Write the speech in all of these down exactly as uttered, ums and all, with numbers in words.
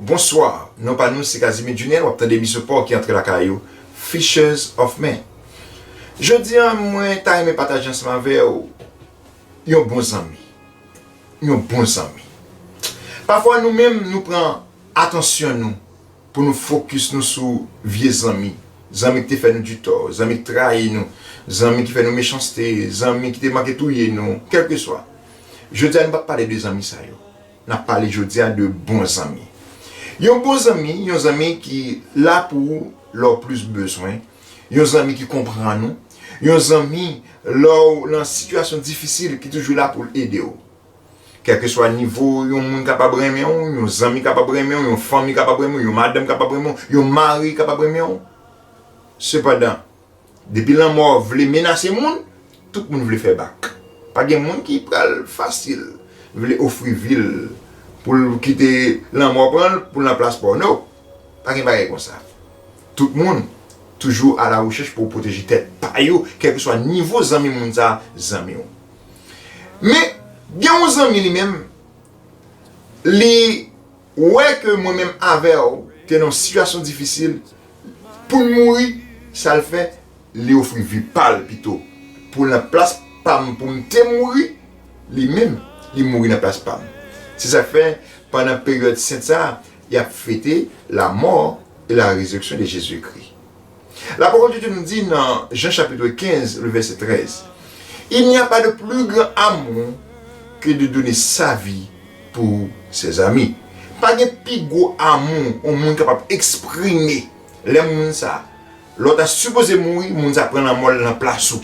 Bonswa, non pa nou se Casimir Juniel, w ap tande emisyon pa w ki antre lakay ou, Fishers of Men. Jodi a, mwen ta renmen pataje ansanm avè w yon bon zanmi. Yon bon zanmi. Pafwa nou menm, nou pran atansyon nou pou nou fokis nou sou vye zanmi. Zanmi ki te fè nou ditò, zanmi ki trayi nou, zanmi ki fè nou mechanste, zanmi ki te manke touye nou, kèlkeswa. Jodi a, nou p ap pale de zanmi sa yo. N ap pale jodi a de bon zanmi. Yon bon zanmi, yon zanmi ki la pou ou lè w plis bezwen. Yon zanmi ki konprann ou. Yon zanmi, lè w nan sitiyasyon difisil, ki toujou la pou l ede w. Kèlkeswa nivo yon moun kapab renmen w, yon zanmi kapab renmen w, yon fanmi kapab renmen w, yon madanm kapab renmen w, yon mari kapab renmen w. Sepandan, depi lanmò vle menase moun, tout moun vle fè bak. Pa gen moun ki pral fasil vle ofri vi l pou l kite lanmò pran l pou l nan plas pa w. No! Pa gen bagay konsa. Tout moun toujou a la rechèch pou pwoteje tèt pa yo, kèlkeswa nivo zanmi moun sa a zanmi w. Men, gen yon zanmi li menm, li wè ke mwen menm avè w te nan yon sitiyasyon difisil, pou l mouri, sa l fè, li ofri vi pa l pito. Pou l nan plas pa m, pou m te mouri, li menm, li mouri nan plas pa m. Se sa k fè, pandan peryòd sent sa a, y ap fete la mort et la résurrection de Jésus-Christ. La parole de Dieu nous dit dans Jean chapitre quinze, le verset treize, Il n'y a pas de plus grand amour que de donner sa vie pour ses amis. Pa gen pi gwo amou yon moun kapab eksprime lè moun sa, lè w ta sipoze mouri, moun sa pran lanmò l nan plas ou.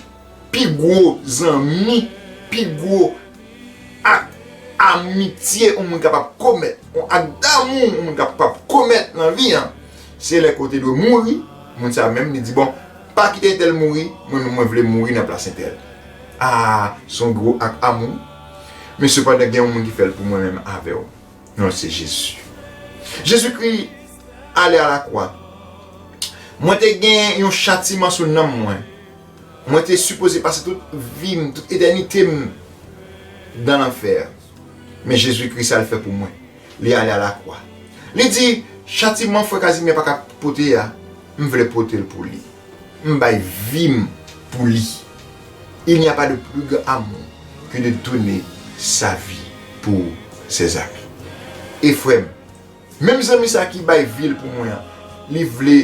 Pi gwo zanmi, pi gwo ak amitye yon moun kapab komèt, yon ak damou yon moun kapab komèt nan vi an, se lè ke w te dwe mouri, moun sa menm li di, bon, pa kite entèl mouri, mwen menm mwen vle mouri nan plas entèl. A, se yon gwo ak amou. Men sepandan, gen yon moun ki fè l pou mwen menm avè w. Non, se Jezi. Jezikri ale a lakwa. Mwen te gen yon chatiman sou nanm mwen. Mwen te sipoze pase tout vi m, tout etènite m nan lanfè. Men Jezikri, sa l fè pou mwen. Li ale a lakwa. Li di, chatiman frè Casimir pa ka pote a, m vle pote l pou li. M bay vi m pou li. Il n'y a pas de plus grand amour que de donner sa vie pour ses amis. E frè m, menm zanmi sa ki bay vi l pou mwen an, li vle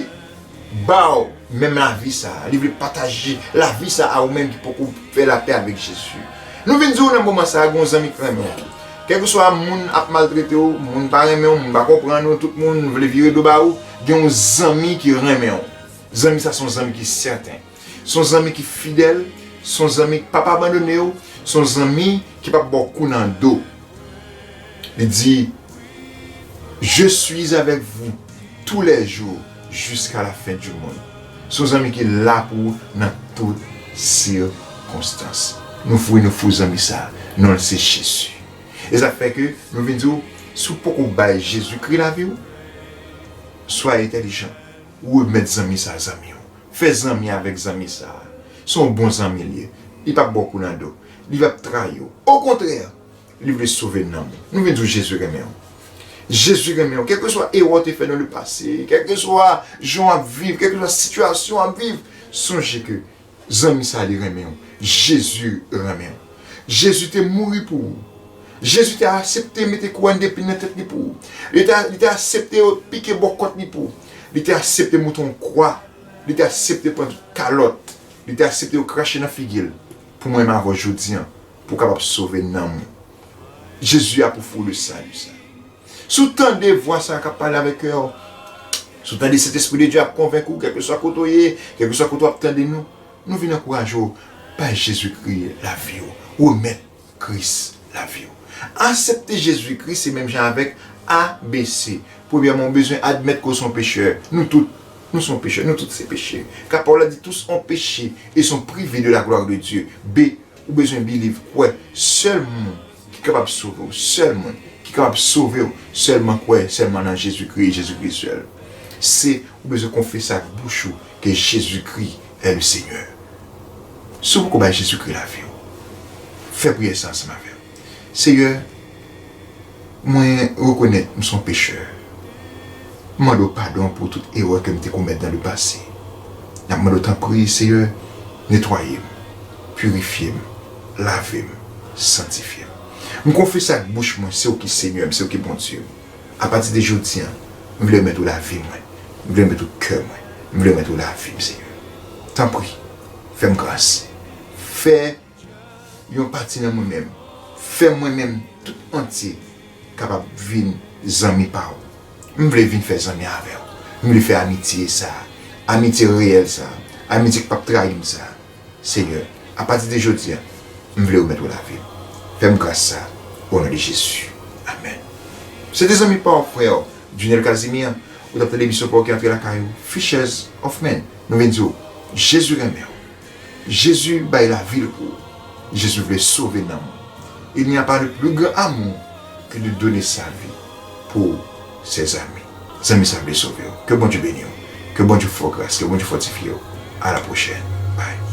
ba w menm lavi sa a. Li vle pataje lavi sa a ou menm ki poko fè lapè avèk Jezi. Nou vin di w nan moman sa a, gen yon zanmi k renmen w. Kèlkeswa moun ap maltrete w, moun pa renmen w, moun pa konprann ou, tout moun vle vire do ba ou, gen yon zanmi ki renmen w. Zanmi sa se yon zanmi ki sèten. Se yon zanmi ki fidèl, se yon zanmi k p ap abandone w, se yon zanmi ki p ap ba w kou nan do. Li di, Je suis avec vous tous les jours jusqu'à la fin du monde. Se yon zanmi ki la pou ou nan tout sikonstans. Nou fou, nou fou zanmi sa, non l se Jezi. E sa fè ke nou vin di w, si w poko bay Jezikri lavi w, swa entèlijan, remèt zanmi sa zanmi w. Fè zanmi avèk zanmi sa. Se yon bon zanmi l ye. Li p ap ba w kou nan do. Li p ap trayi w. Okontrè, li vle sove nanm ou. Nou vin di w Jezi renmen w. Jezi renmen w. Kèlkeswa erè w te fè nan lepase, kèlkeswa jan w ap viv, kèlkeswa sitiyasyon w ap viv, sonje ke zanmi sa li renmen w. Jezi renmen w. Jezi te mouri pou ou. Jezi te aksepte mete kouwòn depin nan tèt li pou ou. Li te, li te aksepte yo pike bò kòt li pou ou. Li te aksepte moute yon kwa. Li te aksepte pran tout kalòt. Li te aksepte yo krache nan figi l. Pou mwen menm avè w jodi an, pou w kapab sove nanm ou. Jezi a pou fou le sali sa. Si w tande vwa sa k ap pale avèk kè w, si w tande Sentespri de Dye ap konvenk ou, kèlkeswa kote w ye, kèlkeswa kote w ap tande nou, nou vin ankouraje w, bay Jezikri lavi w, remèt Kris lavi w. Aksepte Jezikri se menm jan avèk A B C. Premyèman, w bezwen admèt ke w se yon pechè. Nou tout, nou se yon pechè, nou tout se pechè. Ka pawòl la di, tous ont péché et sont privés de la gloire de Dieu. B, ou bezwen believe, kwè, sèl moun ki kapab sove w, sèl moun ki kapab sove w, sèlman kwè, sèlman nan Jezikri e Jezikri sèl. Se, ou bezwen konfese ak bouch ou ke Jezikri est le Seigneur. Si w poko bay Jezikri lavi w, fè priyè sa ansanm avè m. Seyè, mwen rekonèt m se yon pechè. M mande w padon pou tout erè ke m te komèt nan lepase. N ap mande w, tanpri, Seyè, netwaye m, pirifye m, lave m, sanktifye m. M konfese ak bouch mwen, se ou ki Senyè m, se ou ki Bondye m. Apati de jodi a, m vle remèt ou lavi mwen. M vle remèt ou kè mwen. M vle remèt ou lavi m, Seyè. Tanpri, fè m gras. Fè yon pati nan mwen menm. Fè mwen menm tout antye kapab vin zanmi pa w. M vle vin fè zanmi avè w. M vle fè amitye sa a. Amitye reyèl sa a. Amitye k p ap trayi m sa a. Seyè, apati de jodi a, m vle remèt ou lavi m. Fè m gras sa a, o non de Jezi. Amèn. Se te zanmi pa w, frè w, Juniel Casimir, ou t ap tande emisyon pa w ki antre lakay ou, Fishers of Men. Nou vin di w, Jezi renmen w. Jezi bay lavi l pou ou. Jezi vle sove nanm ou. Il n'y a pas de plus grand amour que de donner sa vie pour ses amis. Zanmi sa vle sove w. Ke Bondye beni w. Ke Bondye fè w gras. Ke Bondye fòtifye w. A la pwochèn. Bye.